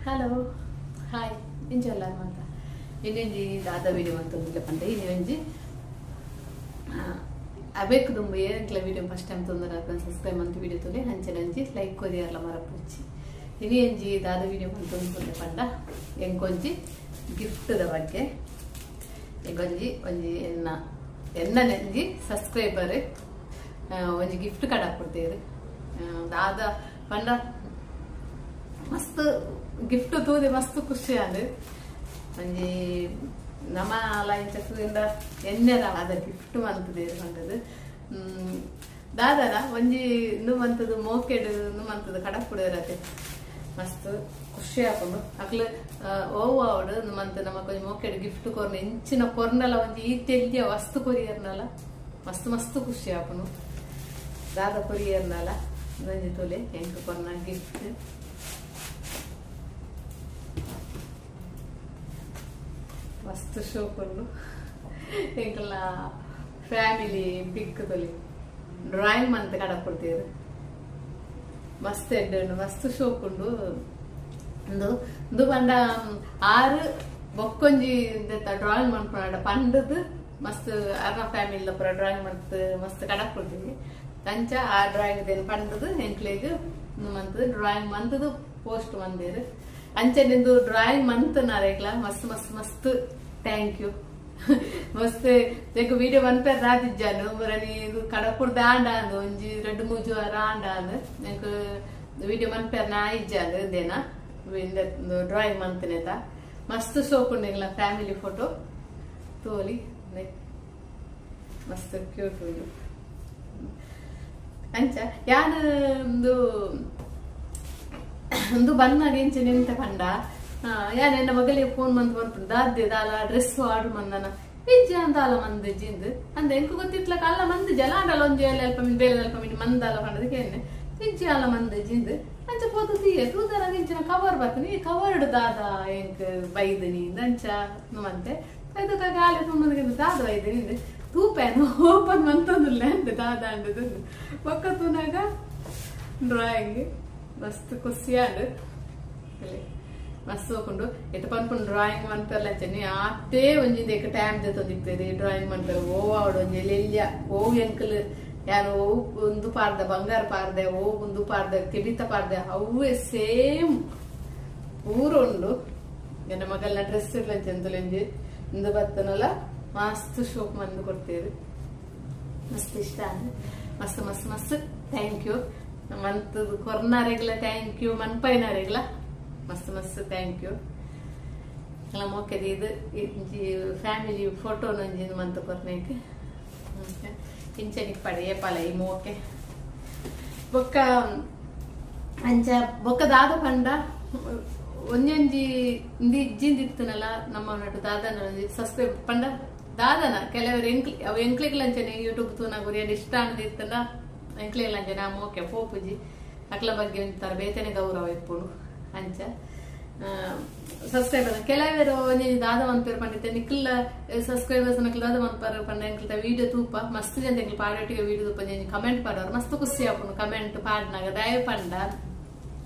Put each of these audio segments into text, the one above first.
Hello hi ಇಂಚ ಮಾತ ಇನ್ನೊಂಜಿ ದಾದ ವಿಡಿಯೋ ಮಂತೊಂದುಲ್ಲೆ ಪಂಡ ಇನ್ನೊಂಜಿ ಅಬೇಕ್ ದುಂಬು ಏರೆಂಕ್ಲ ವಿಡಿಯೋ ಫಸ್ಟ್ ಟೈಮ್ ತೊಂದರೆ ಸಬ್ಸ್ಕ್ರೈಬ್ ಮಂತ್ ವಿಡಿಯೋ ತುಲೆ ಅಂಚನೆ ಲೈಕ್ ಕೊರಿಯರ್ಲ ಮರಪುಚ್ಚಿ ಇನಿ ಒಂಜಿ ದಾದ ವಿಡಿಯೋ ಮಂತೊಂದುಲ್ಲೆ ಪಂಡ ಎಂಕೊಂಜಿ ಗಿಫ್ಟ್ದ ಬಗ್ಗೆ. ಎಂಕೊಂಜಿ ಒಂಜಿ ಎನ್ನ ಎನ್ನನೆಂಜಿ ಸಬ್ಸ್ಕ್ರೈಬರ್ ಒಂಜಿ ಗಿಫ್ಟ್ ಕಡ ಕೊಡ್ತೇರು. ದಾದ ಪಂಡ ಮಸ್ತ್ ಗಿಫ್ಟ್ ತೂದೆ ಮಸ್ತ್ ಖುಷಿ ಆಂಡ್. ಒಂಜಿ ನಮ ಇಂಚ ತೂಯಿಂದ ಎಣ್ಣೆದ ಅದ ಗಿಫ್ಟ್ ಮಂತದೇರು ಪಂಡದು. ದಾದನ ಒಂಜಿ ಇಂದು ಮಂತದು ಮೋಕೆಡ್ ಇಂದು ಮಂತದು ಕಡಪುಡೇರತೆ ಮಸ್ತ್ ಖುಷಿ ಆಪುಂಡು. ಅಕ್ಲು ಓವು ಆವಡು ಮಂತ್ ನಮಕ್ ಒಂಜಿ ಮೋಕೆಡ್ ಗಿಫ್ಟ್ ಕೊರ್ನ ಇಂಚಿನ ಕೊರ್ನಲ ಒಂಜಿ ಈ ತೆಲ್ಯ ವಸ್ತು ಕೊರಿಯರ್ನಲ ಮಸ್ತ್ ಮಸ್ತ್ ಖುಷಿ ಆಪುಂಡು. ದಾದ ಕೊರಿಯರ್ನಲ ಒಂಜಿ ತೋಲೆ ಎಂಕ್ ಕೊರ್ನ ಗಿಫ್ಟ್ ಮಸ್ತ್ ಶೋಕುಂಡು. ಎಂಕಲ್ನ ಫ್ಯಾಮಿಲಿ ಪಿಕ್ ತೊಲಿ ಡ್ರಾಯಿಂಗ್ ಮಂತ್ ಕಡಪುಡ್ತೇರು. ಮಸ್ತ್ ಎಡ್ಡೆ ಉಂಡು, ಮಸ್ತ್ ಶೋಕುಂಡು. ಉಂದು ಉಂದು ಪಂಡ ಆರು ಬೊಕ್ಕೊಂಜಿ ಡ್ರಾಯಿಂಗ್ ಮನ್ಪುನಾಡ ಪಂಡದು ಮಸ್ತ್ ಅರ್ನ ಫ್ಯಾಮಿಲಿ ಪೂರ ಡ್ರಾಯಿಂಗ್ ಮಂತ್ ಮಸ್ತ್ ಕಡಪುಡ್ತೀವಿ. ಅಂಚ ಆ ಡ್ರಾಯಿಂಗ್ ದೇನು ಪಂಡದು ಎಂಕ್ಲೆಗ್ ಮಂತ್ ಡ್ರಾಯಿಂಗ್ ಮಂತದು ಪೋಸ್ಟ್ ಮಂದೇರು. ಅಂಚ ನಿಂದು ಡ್ರಾಯಿಂಗ್ ಮಂತ್ ನಾರೆಗ್ಲ ಮಸ್ತ್ ಮಸ್ತ್ ಮಸ್ತ್ thank you. ಮಸ್ತ್ ಎಂಕ್ ವಿಡಿಯೋ ಮನ್ಪೆರ್ ರಾತಿಜ್ಜಾನು ಮುರಣಿ ಇದು ಕಡಪುಡ್ದ ಆಂಡ ಅಂದು ಒಂಜಿ ರಡ್ಡ್ ಮೂಜಿ ವಾರ ಆಂಡ ಅಂದು ಎಂಕ್ ವಿಡಿಯೋ ಮನ್ಪೆರ್ ನಾ ಇಜ್ಜಾಂದು ಇಂದೇನ ಡ್ರಾಯಿಂಗ್ ಮಂತನೇತ ಮಸ್ತ್ ಶೋಕುಂಡು. ಎಂಕ್ಲ ಫ್ಯಾಮಿಲಿ ಫೋಟೋ ತೋಲಿ ಮಸ್ತ್ ಕ್ಯೂಟ್ ಉಂಡು. ಅಂಚ ಯಾನ್ ಒಂದು ಒಂದು ಬನ್ನಾಗ ಇಂಚ ನಿಂತ ಪಂಡ ಯಾನ್ ಎನ್ನ ಮಗಳಿಗೆ ಫೋನ್ ಮಂತ್ ಪನ್ಪುಂಡು ದಾದ್ದೆ ದಾಲ ಡ್ರೆಸ್ ಆರ್ಡರ್ ಮಂದನ ಇಜ್ಜಿ ಅಂದ ಅಲ ಮಂದ ಜಿಂದ್ ಅಂದ ಎಂಕ್ ಗೊತ್ತಿತ್ಲಕ ಅಲ್ಲ ಮಂದ ಜಲ ಆಂಡಲ ಒಂಜಿ ಅಲ್ಪ ಮಿನ್ ಬೇಲೆ ಅಲ್ಪ ಮಿನ್ ಮಂದಲ ಪಂಡದಕ್ಕೆ ಎನ್ನೆ ಇಜ್ಜಿ ಅಲ್ಲ ಮಂದ ಜಿಂದ್ ಅಂಚ ಪೋತು ತೀಯ ತೂದರ ಇಂಚಿನ ಕವರ್ ಬರ್ತನಿ ಈ ಕವರ್ಡ್ ದಾದ ಎಂಕ್ ಬೈದನಿ ಅಂಚ ಮಂತೆ ಅದಕ್ಕ ಗಾಳಿ ಫೋನ್ ದಾದ ಬೈದನಿ ತೂಪೇನು ಓಪನ್ ಮಂತೊಂದುಲ್ಲೆ ಅಂತೆ ದಾದ ಅಂಡದು ಬೊಕ್ಕ ತೂನಾಗ ಡ್ರಾಯಿಂಗ್ ಮಸ್ತ್ ಖುಷಿ ಆಂಡ್. ಮಸ್ತ್ ಹೋಗುಂಡು. ಎತ್ತ ಪನ್ಪುಂಡು ಡ್ರಾಯಿಂಗ್ ಮನ್ಪೆರ್ಲ ಅಂಚನೆ ಆತೇ ಒಂಜಿ ದೇಕ ಟೈಮ್ ದೆತ್ತೊಂದಿಪ್ಪೆರ್ ಡ್ರಾಯಿಂಗ್ ಮನ್ಪೆರ್. ಓ ಆವಡ್ ಒಂಜಿ ಎಲ್ಯ ಓ ಎಂಕಲ್ ಯಾನ್ ಓ ಉಂದು ಪಾಡ್ದ ಬಂಗಾರ ಪಾಡ್ದೆ ಓ ಉಂದು ಪಾಡ್ದೆ ಕೆಬಿತ ಪಾಡ್ದೆ ಅವ್ವೇ ಸೇಮ್ ಪೂರ ಉಂಡು. ಎನ್ನ ಮಗಲ್ನ ಡ್ರೆಸ್ ಅಂಚನೆ ಇಂದು ಬತ್ತನಲ ಮಸ್ತ್ ಶೋಕ್ ಮಂದು ಕೊಡ್ತೇವೆ. ಮಸ್ತ್ ಇಷ್ಟ ಆಂಡ್. ಮಸ್ತ್ ಮಸ್ತ್ ಮಸ್ತ್ thank you. ಮಂತ್ ಕೊರ್ನಾರೆಗ್ಲ thank you, ಮನ್ಪೈನಾರೆಗ್ಲ ಮಸ್ತ್ ಮಸ್ತ್ thank you. ಎಲ್ಲ ಮೋಕೆದ ಇದು ಇಂಚಿ ಫ್ಯಾಮಿಲಿ ಫೋಟೋ ಒಂಜಿ ಮಂತ್ ಕೊರ್ನೇಕ್ ಇಂಚನಿಕ್ ಪಡೆ ಏಪಾಲ ಈ ಮೋಕೆ. ಬೊಕ್ಕ ಅಂಚ ಬೊಕ್ಕ ದಾದ ಪಂಡ ಒಂಜೊಂಜಿ ಇಂದು ಇಜ್ಜಿಂದ ಇತ್ತನಲ್ಲ ನಮ್ಮ ನಟ್ಟು ದಾದನ ಸಬ್ಸ್ಕ್ರೈಬ್ ಪಂಡ ದಾದನ ಕೆಲವರು ಎಂಕ್ಲಿ ಅವು ಎಂಕ್ಲೆಗ್ಲ ಅಂಚನೆ ಯೂಟ್ಯೂಬ್ ತೂನಾಗ ಉರಿಯನ್ ಇಷ್ಟ ಅಂದ್ ಇತ್ತನ ಎಂಕ್ಲೆಗ್ಲ ಅಂಚನೆ ಆ ಮೋಕೆ ಪೋಪುಜಿ ಅಕ್ಲ ಬಗ್ಗೆ ಒಂಥರ ಬೇತನೆ ಗೌರವ ಇಪ್ಪುಂಡು. ಅಂಚ ಸಬ್ಸ್ಕ್ರೈಬರ್ ಕೆಲವರು ಒಂಜೊಂಜಿ ದಾದ ಮನ್ಪೆರ್ ಪಂಡಿತ್ತೆ ನಿಕ್ಲ ಸಬ್ಸ್ಕ್ರೈಬರ್ಸ್ ನಕ್ಲ ದಾದ ಮನ್ಪರ್ ಪಂಡ ಎಂಕ್ಲ ವಿಡಿಯೋ ತೂಪ ಮಸ್ತ್ ಜನ ಎಂಕ್ಲ ಪಾಡೊಟ್ಟಿಗೆ ವಿಡಿಯೋ ತೂಪ ಒಂಜಿ ಕಮೆಂಟ್ ಪಾಡೋರು ಮಸ್ತ್ ಖುಷಿ ಆಪುಂಡು. ಕಮೆಂಟ್ ಪಾಡ್ನಾಗ ದಯ ಪಂಡ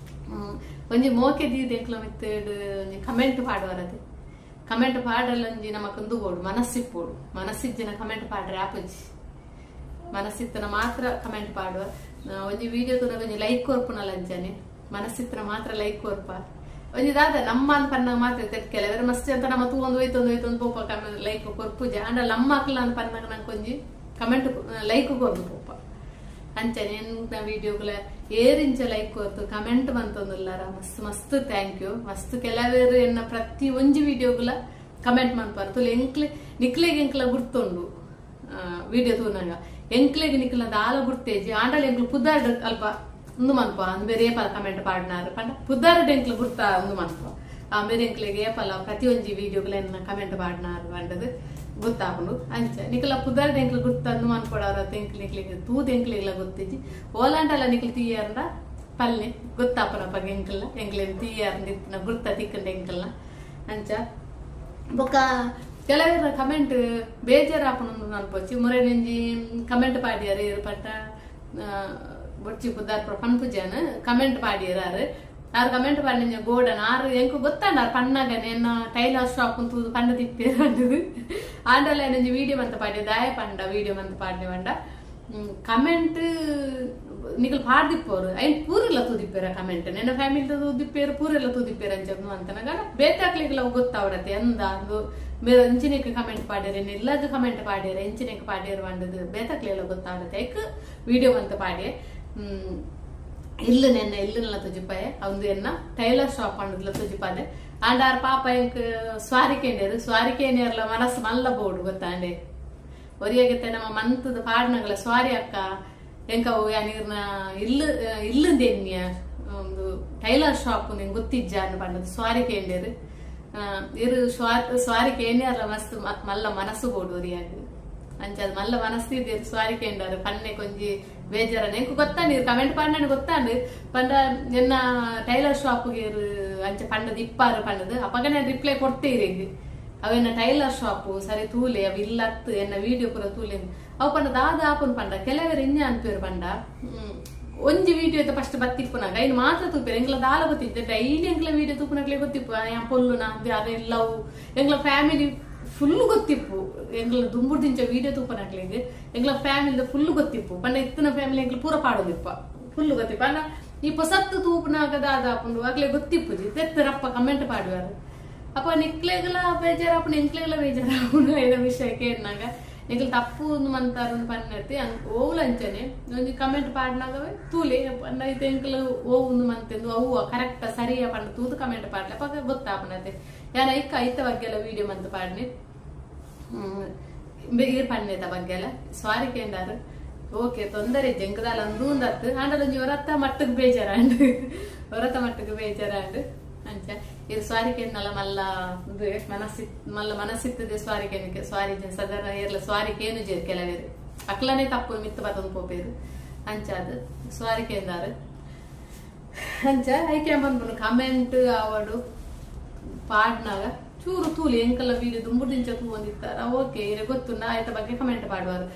ಒಂಜಿ ಮೋಕೆ ದೀದ್ ಎಂಕ್ಲ ಮಿತ್ತ್ ಒಂಜಿ ಕಮೆಂಟ್ ಪಾಡುವರತೆ ಕಮೆಂಟ್ ಪಾಡಲ್ಲ ಒಂಜಿ ನಮಕ್ ಉಂದು ಬೋಡು ಮನಸ್ಸಿಪ್ಪೋಡು ಮನಸ್ಸಿಜ್ಜಿನ ಕಮೆಂಟ್ ಪಾಡ್ರೆ ಆಪುಜಿ. ಮನಸ್ಸಿತ್ತನ ಮಾತ್ರ ಕಮೆಂಟ್ ಪಾಡುವ. ಒಂಜಿ ವಿಡಿಯೋ ತೂನಗ ಒಂಜಿ ಲೈಕ್ ಕೊರ್ಪುನಲ ಅಂಚನೆ ಮನಸ್ಸಿತ್ತನ ಮಾತ್ರ ಲೈಕ್ ಕೊರ್ಪ. ಒಂಜಿ ದಾದ ನಮ್ಮ ಅಂತ ಪನ್ನಾಗ ಮಾತ್ರ ಕೆಲವರು ಮಸ್ತ್ ಅಂತ ನಮ್ಮ ತೂವೊಂದು ಹೋಯ್ತೊಂದು ಹೋಯ್ತೊಂದು ಪೋಪ ಕಮೆಂಟ್ ಲೈಕ್ ಕೊರ್ಪುಜ. ಆಂಡ ನಮ್ಮ ಅಕ್ಲ ಅಂತ ಪನ್ನಾಗ ನಂಗೆ ಒಂಜಿ ಕಮೆಂಟ್ ಲೈಕ್ ಕೊರ್ದು ಪೋಪ. ಅಂಚನೆ ಎಂತ ವಿಡಿಯೋಗಳ ಏರಿಂಚ ಲೈಕ್ ಕೊರ್ತು ಕಮೆಂಟ್ ಮಂತೊಂದುಲ್ಲಾರ ಮಸ್ತ್ ಮಸ್ತ್ thank you. ಮಸ್ತ್ ಕೆಲವರು ಎನ್ನ ಪ್ರತಿ ಒಂಜಿ ವಿಡಿಯೋಗಳ ಕಮೆಂಟ್ ಮನ್ಪಾರ ತುಲೆ ಎಂಕ್ಲೆ ನಿಕ್ಲೆಗ್ ಎಂಕ್ಲ ಗುರ್ತುಂಡು ವಿಡಿಯೋ ತೂನಾಗ ಎಂಕ್ಲೆಗ್ ನಿಕ್ಲ ದಾಲ ಗುರ್ತೇಜಿ ಆಂಡಲ ಎಂಕ್ಲು ಪುದಾರ್ಡ್ ಅಲ್ಪ ಉಂದು ಮನ್ಪ ಅಂದ್ ಬೇರೆ ಏಪಲ ಕಮೆಂಟ್ ಪಾಡ್ನಾರು ಪಂಡ ಪುದಾರ್ಡ್ ಎಂಕ್ಲು ಗುರ್ತ ಉಂದು ಮನ್ಪ ಆ ಬೇರೆ ಎಂಕ್ಲೆಗ್ ಏಪಲ ಪ್ರತಿಯೊಂಜಿ ವಿಡಿಯೋಗಳ ಕಮೆಂಟ್ ಪಾಡ್ನಾರು ಪಂಡದು ಗೊತ್ತಾಪುಂಡು. ಅಂಚ ನಿಕ್ಲ ಪುದಾರ್ಡ್ ಎಂಕ್ಲು ಗುರ್ತ ಅಂದು ಮನ್ಪೊಡಾರ ಎಂಕ್ಲು ನಿಕ್ಲೆಗ್ ತೂದು ಎಂಕ್ಲೆಗ್ಲ ಗೊತ್ತಿಜ್ಜಿ ಓಲಾಂಡಲ ನಿಕ್ಲು ತೀಯರ್ಂಡ ಪಲ್ಲೆ ಗೊತ್ತಾಪುನಪಗ ಎಂಕಲ್ನ ಎಂಕ್ಲೆನ್ ತೀಯರ್ಂದ್ ಇತ್ತಿನ ಗುರ್ತ ತಿಕ್ಕಂಡ ಎಂಕಲ್ನ. ಅಂಚ ಬೊಕ್ಕ ಕೆಲವೆರ್ ಕಮೆಂಟ್ ಬೇಜಾರಾಪುಂಡು ಅನ್ಪೊಚ್ಚಿ ಮುರೆನೊಂಜಿ ಕಮೆಂಟ್ ಪಾಡ್ಯರ್ ಏರ್ ಪಟ್ಟ ಬೊಡ್ಚಿ ಪುದಾರ್ ಪನ್ಪುಜಾನ್ ಕಮೆಂಟ್ ಪಾಡ್ಯರ್ ಆರ್. ಆರ್ ಕಮೆಂಟ್ ಪಂಡ ಗೋಡನ್ ಆರ್ ಎಂಕ್ ಗೊತ್ತಾಂಡ ಆರ್ ಪಣ್ಣಗನೆ ಎನ್ನ ಟೈಲರ್ ಶಾಪ್ ತೂದು ಪಂಡ ತಿಪ್ಪೇರು ಪಂಡದು. ಆಂಡಲ ಒಂಜಿ ವಿಡಿಯೋ ಮಂತ ಪಾಡ್ಯ ದಾಯ ಪಂಡ ವಿಡಿಯೋ ಮಂತ ಪಾಡ್ನೆ ಪಂಡ ಕಮೆಂಟ್ ನಿಕಲ್ ಪಾಡ್ದಿಪ್ಪೋರು ಐನ್ ಪೂರೆಲ್ಲ ತೂದಿಪ್ಪೇರ ಕಮೆಂಟ್ ನನ್ನ ಫ್ಯಾಮಿಲಿ ತೂದಿಪ್ಪೇರು ಪೂರೆಲ್ಲ ತೂದಿಪ್ಪೇರು ಅಂಚ ಅಂತನಗ ಬೇತಾಕ್ಲಿಗೆಲ್ಲ ಗೊತ್ತಾವಡತೆ ಎಂದ ಅಂದು ಬೇರೆ ಎಂಚಿನಕ್ಕೆ ಕಮೆಂಟ್ ಪಾಡ್ಯಾರ ಎಲ್ಲದ ಕಮೆಂಟ್ ಪಾಡ್ಯಾರ ಎಂಚಿನಕ್ಕೆ ಪಾಡ್ಯಾರ ಪಂಡದು ಬೇತಾಕ್ಲೆಲ್ಲ ಗೊತ್ತಾವಡತೆ ಐಕ್ ವಿಡಿಯೋ ಮಂತ ಪಾಡ್ಯೆ. ಇಲ್ಲು ನೆನ್ನ ಇಲ್ಲುನೆಲ್ಲ ತೊಜಿಪಾಯ ಅವಂದು ಎನ್ನ ಟೈಲರ್ ಶಾಪ್ ಪಂಡದ್ಲ ತೊಜಿಪಾದೆ. ಆಂಡ ಆರ್ ಪಾಪ ಎಂಕ್ ಸ್ವಾರಿಕೇಂಡೇರು ಸ್ವಾರಿಕೇಂಡೇರ್ಲ ಮನಸ್ಸು ಮಲ್ಲ ಬೋಡು ಗೊತ್ತಾಂಡೆ ಒರಿಯಾಗತ್ತೆ ನಮ್ಮ ಮಂತದ ಪಾಡ್ನಗಳ ಸ್ವಾರಿ ಅಕ್ಕ ಎಂಕ ಅವು ನೀರ್ನ ಇಲ್ಲು ಇಲ್ಲುಂದೆನ್ಯ ಒಂದು ಟೈಲರ್ ಶಾಪ್ ನಿಂಗೆ ಗೊತ್ತಿಜ್ಜ ಅನ್ನ ಪಂಡದು ಸ್ವಾರಿ ಕೇಂಡೇರು. ಇರು ಸ್ವಾರಿ ಕೇಂದ್ಯಾರ್ಲ ಮಸ್ತ್ ಮಲ್ಲ ಮನಸ್ಸು ಬೋಡು ಒರಿಯಾಗ ಅಂಚ ಮಲ್ಲ ಮನಸ್ಸು ಇದೆ ಸ್ವಾರಿ ಕೇಂಡಾರು ಪನ್ನೆ ಕೊಂಜಿ ಬೇಜಾರನೆ ಎಂಕ್ ಗೊತ್ತಾಂಡು ಇರು ಕಮೆಂಟ್ ಪಂಡನೆ ಗೊತ್ತಾಂಡು ಪಂಡ ಎನ್ನ ಟೈಲರ್ ಶಾಪ್ಗೆ ಇರು ಅಂಚ ಪಂಡದು ಇಪ್ಪಾರು ಪಂಡದು ಅಪ್ಪಗನೆ ರಿಪ್ಲೈ ಕೊಡ್ತೀರಿ ಅವೆನ್ನ ಟೈಲರ್ ಶಾಪ್ ಸರಿ ತೂಲೆ ಅವು ಇಲ್ಲತ್ತು ಎನ್ನ ವಿಡಿಯೋ ಪೂರ ತೂಲೆ ಅವು ಪಂಡ ದಾದ ಆಪುನ್ ಪಂಡ ಕೆಲವರು ಇಂಜ ಅನ್ಪೇರು ಪಂಡ ಒಂಜಿ ವಿಡಿಯೋ ಫಸ್ಟ್ ಬತ್ತಿಪ್ಪುನಾಗ ಐನ್ ಮಾತ್ರ ತೂಪೇರು ಎಂಗ್ಲ ದಾಲ ಗೊತ್ತಿದ್ದೆ ಡೈಲಿ ಎಂಗ್ಲ ವಿಡಿಯೋ ತೂಪುನಕ್ಲೆ ಗೊತ್ತಿಪ್ಪು ಯಾ ಪೊಲ್ಲುನ ಅದೆಲ್ಲವು ಎಂಗ್ಲ ಫ್ಯಾಮಿಲಿ ಫುಲ್ ಗೊತ್ತಿಪ್ಪು ಎಂಗ್ಲ ದುಂಬುಡು ದಿಂಚ ವಿಡಿಯೋ ತೂಪುನಕ್ಲೆಗ್ ಎಂಗ್ಲ ಫ್ಯಾಮಿಲಿ ಫುಲ್ ಗೊತ್ತಿಪ್ಪು ಪಂಡ ಇತ್ತಿನ ಫ್ಯಾಮಿಲಿ ಎಂಗ್ಲ ಪೂರ ಪಾಡೋದಿಪ್ಪ ಫುಲ್ ಗೊತ್ತಿಪ್ಪ ಪಂಡ ಈ ಪೊಸತ್ತು ತೂಪುನಾಗ ದಾದ ಆಪುಂಡು ಅಗ್ಲೆ ಗೊತ್ತಿಪ್ಪುಜಿ ತೆತ್ತರಪ್ಪ ಕಮೆಂಟ್ ಪಾಡುವಾರು ಅಪ್ಪ ನಿಕ್ಲೆಗ್ಲ ಬೇಜಾರಾಪುಂಡು ಎಂಕ್ಲೆಗ್ಲ ಬೇಜಾರಾಪುಂಡು ಐನ ವಿಷಯಕ್ಕೆ ಎನ್ನಾಗ ನಿಕ್ಲು ತಪ್ಪು ಮಂತಾರ ಪನ್ನತಿ ಓವುಲ ಅಂಚನೆ ಒಂಜಿ ಕಮೆಂಟ್ ಪಾಡ್ನಾಗವೆ ತೂಲೆ ಪಂಡ ಇತ್ತೆ ಎಂಕ್ಲು ಓ ಮಂತೆಂದು ಅವು ಕರೆಕ್ಟ್ ಸರಿಯ ಪಂಡ ತೂದು ಕಮೆಂಟ್ ಪಾಡ್ಲೆ ಅಪ್ಪ ಗೊತ್ತಾಪನತೆ ಯಾನ ಇಕ್ಕ ಐತ ಬಗ್ಗೆ ಎಲ್ಲ ವಿಡಿಯೋ ಮಂತ ಪಾಡ್ನೆ ಇರ್ ಪನ್ನೆತ ಬಗ್ಗೆ ಎಲ್ಲ ಸ್ವಾರಿ ಕೇಂಡಾರು ಓಕೆ ತೊಂದರೆ ಜಂಕದಾಲ ಅಂದೂಂದತ್ತು ಆಂಡಲ ಒಂಜಿ ಹೊರತ್ತ ಮಟ್ಟಕ್ಕೆ ಬೇಜಾರಾಂಡು ಹೊರತ ಮಟ್ಟಕ್ಕೆ ಬೇಜಾರಾಂಡು ಅಂಚ ಇದು ಸ್ವಾರಿಕೆನ್ನಲ್ಲ ಮಲ್ಲ ಮನಸ್ಸಿ ಮಲ್ಲ ಮನಸ್ಸಿತ್ತದೆ ಸ್ವಾರಿಕೆನಕ್ಕೆ ಸ್ವಾರಿ ಸದರ ಏರ್ಲ ಸ್ವಾರಿಕೇನು ಜೇರ್ ಕೆಲವೇರು ಅಕ್ಲನೆ ತಪ್ಪು ಮಿತ್ತು ಬತ್ತೊಂದು ಪೋಪೇರು ಅಂಚ ಅದು ಸ್ವಾರಿಕೆಂದಾರು ಅಂಚ ಐಕೆ ಬಂದ್ಬಿಡು ಕಮೆಂಟ್ ಅವಡು ಪಾಡ್ನಾಗ ಚೂರು ತೂಲಿ ಎಂಕಲ್ಲ ವೀಡಿಯೋ ದುಂಬುಡು ದಿಂಚ ತೂ ಒಂದಿತ್ತಾರ ಓಕೆ ಇರೆ ಗೊತ್ತು ನಾ ಆಯ್ತ ಬಗ್ಗೆ ಕಮೆಂಟ್ ಪಾಡುವಾರು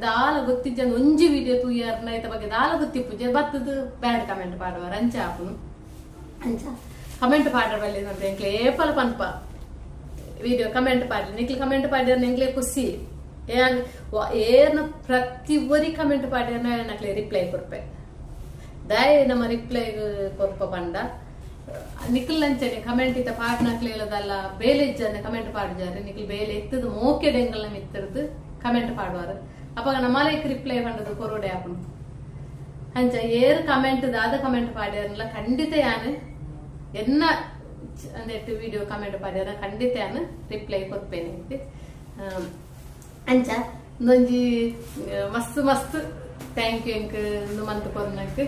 ದಾಲ ಗೊತ್ತಿಜ್ಜ ಒಂಜಿ ವೀಡಿಯೋ ತೂಯಾರ್ನ ಆಯ್ತ ಬಗ್ಗೆ ದಾಲ ಗೊತ್ತಿಪ್ಪುಜ ಬತ್ತದು ಬ್ಯಾಡ್ ಕಮೆಂಟ್ ಪಾಡುವಾರು ಅಂಚ ಆಪುನು ಅಂಚ ಕಮೆಂಟ್ ಪಾಡ್ರ ಬಲ್ಲಿ ಅಂತ ಎಂಕ್ಲೆ ಏಪಲ ಪನ್ಪ ವಿಡಿಯೋ ಕಮೆಂಟ್ ಪಾಡ್ಲಿ ನಿಕ್ಲು ಕಮೆಂಟ್ ಪಾಡ್ಯಾರ ಎಂಕ್ಲೆ ಖುಷಿ ಏರ್ನ ಪ್ರತಿ ಒರಿ ಕಮೆಂಟ್ ಪಾಡ್ಯಾರ ನಕ್ಲೆ ರಿಪ್ಲೈ ಕೊರ್ಪೆ ದಾಯ ನಮ್ಮ ರಿಪ್ಲೈ ಕೊರ್ಪ ಪಂಡ ನಿಖಲ್ ಅಂಚನೆ ಕಮೆಂಟ್ ಇತ್ತ ಪಾಡ್ನಕ್ಲೆ ಇಲ್ಲದಲ್ಲ ಬೇಲೆ ಇಜ್ಜನೆ ಕಮೆಂಟ್ ಪಾಡ್ಜಾರೆ ನಿಖಲ್ ಬೇಲೆ ಎತ್ತದು ಮೋಕೆ ಡೆಂಗಲ್ನ ಮಿತ್ತರ್ದು ಕಮೆಂಟ್ ಪಾಡುವಾರು ಅಪ್ಪ ನಮ್ಮಲೈಕ್ ರಿಪ್ಲೈ ಪಂಡದು ಕೊರೋಡೆ ಆಪುಂಡು ಅಂಚ ಏರ್ ಕಮೆಂಟ್ ದಾದ ಕಮೆಂಟ್ ಪಾಡ್ಯಾರಲ್ಲ ಖಂಡಿತ ಯಾನು ಎನ್ನ ನೆಟ್ ವಿಡಿಯೋ ಕಮೆಂಟ್ ಪಾಡ್ಯಾರ ಖಂಡಿತ ಯಾನು ರಿಪ್ಲೈ ಕೊರ್ಪೇನೆ ಅಂಚ ಒಂದೊಂಜಿ ಮಸ್ತ್ ಮಸ್ತ್ thank you ಎಂಕ್ ಇಂದು ಮಂತ್ ಕೊರ್ನಕ್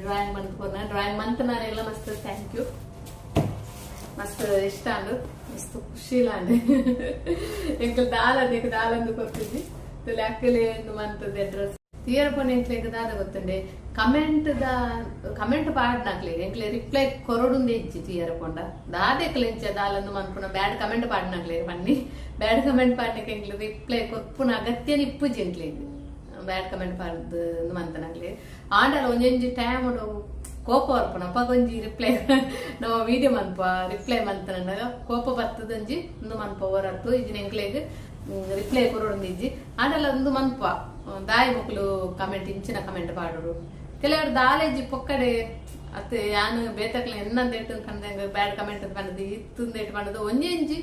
ಡ್ರಾಯಿಂಗ್ ಮಂತ್ ಕೊರ್ನ ಡ್ರಾಯಿಂಗ್ ಮಂತ್ ನಾನೆಲ್ಲ ಮಸ್ತ್ thank you ಮಸ್ತ್ ಇಷ್ಟ ಅಂಡು ಮಸ್ತ್ ಖುಷಿ ಅಂಡು ಎಂಕಲ್ ದಾಲ ಅದಕ್ಕೆ ದಾಲಂದು ಕೊರ್ತಿದ್ವಿ ಅಕ್ಕಲೆ ಇಂದು ಮಂತದ ಅಡ್ರೆಸ್ ತೀರ ಪೋನೆ ಎಂಕ್ಲೆಗ್ ದಾದ ಗೊತ್ತುಂಡೆ ಕಮೆಂಟ್ the comment ಪಾಡ್ನಾಕ್ಲೆ ಎಂಕ್ಲೆ ರಿಪ್ಲೈ ಕೊರಡುಂದೆ ಇಜ್ಜಿ ತೀಯರ ಪೋಂಡ ದಾದೆಕ್ಲೆ ಎಂಚ ದಾಲಂದು ಮನ್ಪುನ ಬ್ಯಾಡ್ ಕಮೆಂಟ್ ಪಾಡ್ನಾಕ್ಲೆ ಪನ್ನಿ ಬ್ಯಾಡ್ ಕಮೆಂಟ್ ಪಾಡ್ನಕ್ಕೆ ಎಂಕ್ಲೆ ರಿಪ್ಲೈ ಕೊರ್ಪುನ ಅಗತ್ಯ ಇಪ್ಪುಜಿ ಎಂಕ್ಲೆ ಬ್ಯಾಡ್ ಕಮೆಂಟ್ ಪಾಡ್ದು ಮಂತನಾಗ್ಲೆ ಆಂಡಲ ಒಂಜೊಂಜಿ ಟೈಮ್ ಕೋಪ ಬರ್ಪುನ ಅಪ್ಪ ಒಂಜಿ ರಿಪ್ಲೈ ನಮ್ಮ ವಿಡಿಯೋ ಮನ್ಪ ರಿಪ್ಲೈ ಮಂತನಾಗ ಕೋಪ ಬರ್ತದಂಜಿ ಇಂದು ಮನ್ಪ ಹೊರತು ಇಜ್ಜಿನ ಎಂಕ್ಲೆಗ್ ರಿಪ್ಲೈ ಕೊರೊಂದು ಇಜ್ಜಿ ಆಂಡಲ ಒಂದು ಮನ್ಪ ದಾಯಿ ಮಕ್ಕಳು ಕಮೆಂಟ್ ಇಂಚಿನ ಕಮೆಂಟ್ ಪಾಡೋರು ಕೆಲವರು ದಾಲೇಜಿ ಪೊಕ್ಕಡೆ ಅತ್ತೆ ಯಾನು ಬೇತಕ್ಲ ಎನ್ನಂದ ಕಂದಂಗ ಬ್ಯಾಡ್ ಕಮೆಂಟ್ ಪಂಡದು ಇತ್ತುಂದೇಟ್ ಪಂಡದು ಒಂಜೆಂಜಿ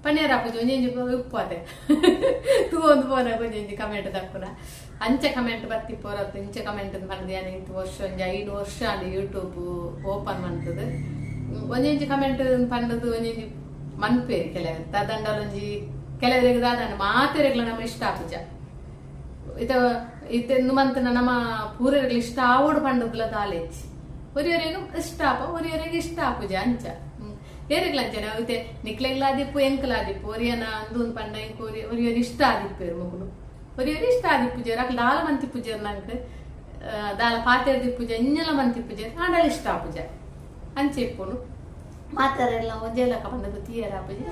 ಪನ್ನೀರ್ ಹಾಕುಜಿ ಒಂಜೆಂಜಿ ಉಪ್ಪು ಅದೇ ತೂ ಒಂದು ಪೋನ ಒಂಜೆಂಜಿ ಕಮೆಂಟ್ ತಕ್ಕುನ ಅಂಚೆ ಕಮೆಂಟ್ ಬತ್ತಿ ಪೋರತ್ತು ಇಂಚೆ ಕಮೆಂಟ್ ಪಂಡದು ಯಾನ್ ಇತ್ತು ವರ್ಷ ಒಂಜಿ 5 ವರ್ಷ ಅಂಡ್ ಯೂಟ್ಯೂಬ್ ಓಪನ್ ಮಂತದು ಒಂಜೆಂಜಿ ಕಮೆಂಟ್ ಪಂಡದು ಒಂಜೆಂಜಿ ಮನ್ಪೇರು ಕೆಲವರು ತದಂಡಲ ಒಂಜಿ ಕೆಲವರಿಗೆ ದಾದಂಡ ಮಾತೆರೆಗ್ಲ ನಮ್ಮ ಇಷ್ಟ ಆಪುಜ ಇತ ಇತ್ತೆ ಮಂತನ ನಮ್ಮ ಪೂರೆರ್ಗ್ಲ ಇಷ್ಟ ಆವೋಡು ಪಂಡದ್ಲ ದಾಲೆಚ್ಚಿ ಒರಿಯೊರಿಗ್ ಇಷ್ಟ ಆಪ ಒರಿಯೊರಿಗ್ ಇಷ್ಟ ಆಪುಜ ಅಂಚ ಏರೆಗ್ಲ ಅಂಚನೆ ಇತ್ತೆ ನಿಕ್ಲೆಗ್ಲ ಆದಿಪ್ಪು ಎಂಕ್ಲ ಆದಿಪ್ಪು ಒರಿಯನ ಅಂದು ಪಂಡ ಎಂಕ್ ಒರಿಯೊರಿ ಇಷ್ಟ ಆದಿಪ್ಪೇರು ಮೊಕುಲು ಒರಿಯೊರಿ ಇಷ್ಟ ಆದಿಪ್ಪುಜೆರ್ ಅಕ್ಲ ದಾಲ ಮಂತಿಪ್ಪುಜೆರ್ ನಂಕ್ ದಾಲ ಪಾತೆರ್ ದಿಪ್ಪುಜ ಇಂಜಲ ಮಂತಿಪ್ಪುಜೆರ್ ಆಂಡಲ ಇಷ್ಟ ಆಪುಜ ಅಂಚೆ ಇಪ್ಪುನು ಮಾತಾರೆಲ್ಲ ಒಂಜೇ ಲೆಕ್ಕ ಪಂಡದು ತೀಯರ ಆಪುಜಿ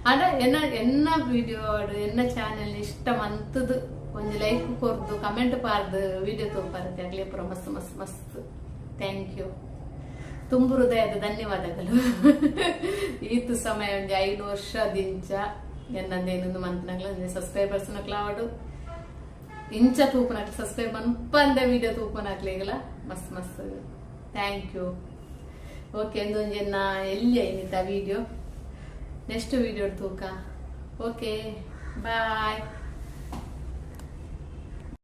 ಆಂಡ ಎನ್ನ ಎನ್ನ ವಿಡಿಯೋ ಎನ್ನ ಚಾನೆಲ್ ಇಷ್ಟ ಮಂತದು ಒಂಜಿ ಲೈಕ್ ಕೊರ್ದು ಕಮೆಂಟ್ ಪಾರ್ದು ವಿಡಿಯೋ ತೋಪಾರತ್ತೆ ಅಗ್ಲೇ ಪೂರ ಮಸ್ತ್ ಮಸ್ತ್ ಮಸ್ತ್ thank you. ತುಂಬು ಹೃದಯದ ಧನ್ಯವಾದಗಳು. ಈತ್ ಸಮಯ ಒಂಜಿ 5 ವರ್ಷ ದಿಂಚ ಎನ್ನಂದೇನೊಂದು ಮಂತ್ನಗ್ಲ ಸಬ್ಸ್ಕ್ರೈಬರ್ಸ್ ನಕ್ಲಾವಡು, ಇಂಚ ತೂಪುನಕ್ಲೆ, ಸಬ್ಸ್ಕ್ರೈಬ್ ಮನ್ಪಂದ ವಿಡಿಯೋ ತೂಪುನಕ್ಲೆಗ್ಲ ಮಸ್ತ್ ಮಸ್ತ್ thank you. Okay, ಒಂದೊಂಜಿ ಎನ್ನ ಎಲ್ಲಿ ಐನಿತ ವಿಡಿಯೋ, ನೆಕ್ಸ್ಟ್ ವಿಡಿಯೋ ತೂಕ. Okay, bye.